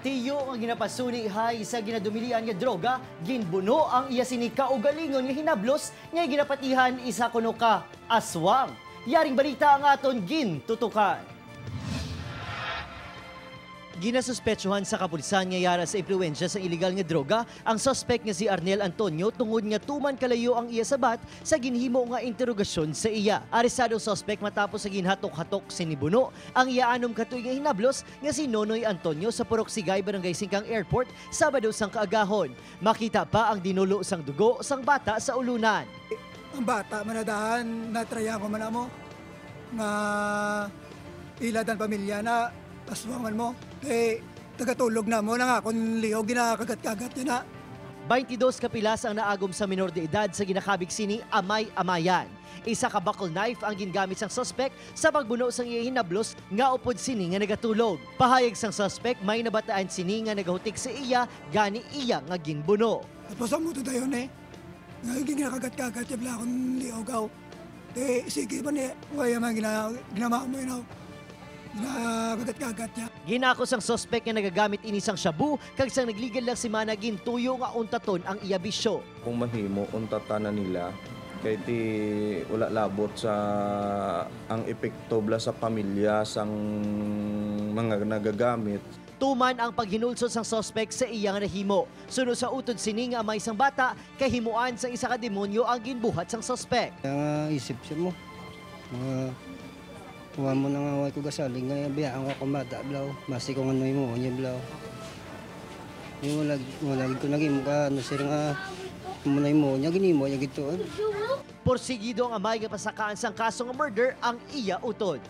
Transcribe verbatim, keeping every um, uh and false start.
Tiyo nga ginapasunihay sa ginadumilian nga droga, ginbuno ang iya sini kaugalingon nga hinablos nga ginapatihan isa kuno ka aswang. Yaring balita ang aton gintutukan. Ginasuspetsuhan sa kapulisan nga yara sa impluwensya sa iligal nga droga ang suspek nga si Arnel Antonio tungod nga tuman kalayo ang iya sabat sa ginhimo nga interogasyon sa iya. Arestado ang suspek matapos sa ginhatok-hatok sini buno ang iya anom ka tuig nga hinablos nga si Nonoy Antonio sa Purok Sigay, Barangay Singkang Airport, Sabado sang kaagahon. Makita pa ang dinulo sang dugo sang bata sa ulunan. Ang bata man nadahan, natrayan ko man amo nga ila dan pamilya na aswang man mo. Kay tagatulog na mo lang akon liog ginakagat-kagat niya na. Twenty-dos ka pilas ang naagom sa minor de edad sa ginakabig sini amay-amayan. Isa ka buckle knife ang gingamit sang suspek sa pagbuno sang iya hinablos nga upod sini nga nagatulog. Pahayag sang suspek, may nabataan sini nga nagahutik sa iya, gani iya nga ginbuno. Tapos ang muto dayon eh. Nga ginakagat-kagat siya bala akong liugaw. Te, sige ba ni, wala man gina-, ginamamo yun ako. Ginakagat-kagat niya. Ginako sang suspek nga nagagamit ini sang shabu kag sang nagligad lang semana gintuyo nga untaton ang iya bisyo. Kung mahimo, untatan na nila. Kay ti wala labot sa ang epekto bala sa pamilya sang mga nagagamit. Tuman ang paghinulsol sang suspek sa iya nga nahimo. Suno sa utod sini nga amay sang bata, kahimuan sang isa ka demonyo ang ginbuhat sang suspek. Nga isip siya mo. Nga, kuha mo na nga, wala ko gasaling nga, biyaan ko akong bata, blaw. Basi kung ano yung mo niya, blaw. Yung wala, wala ko naging mukha, ano, sir, nga, kung ano yung mo niya, ginimo niya gito, eh. Porsigido ang amay nga pasakaan sang kaso nga murder ang iya utod.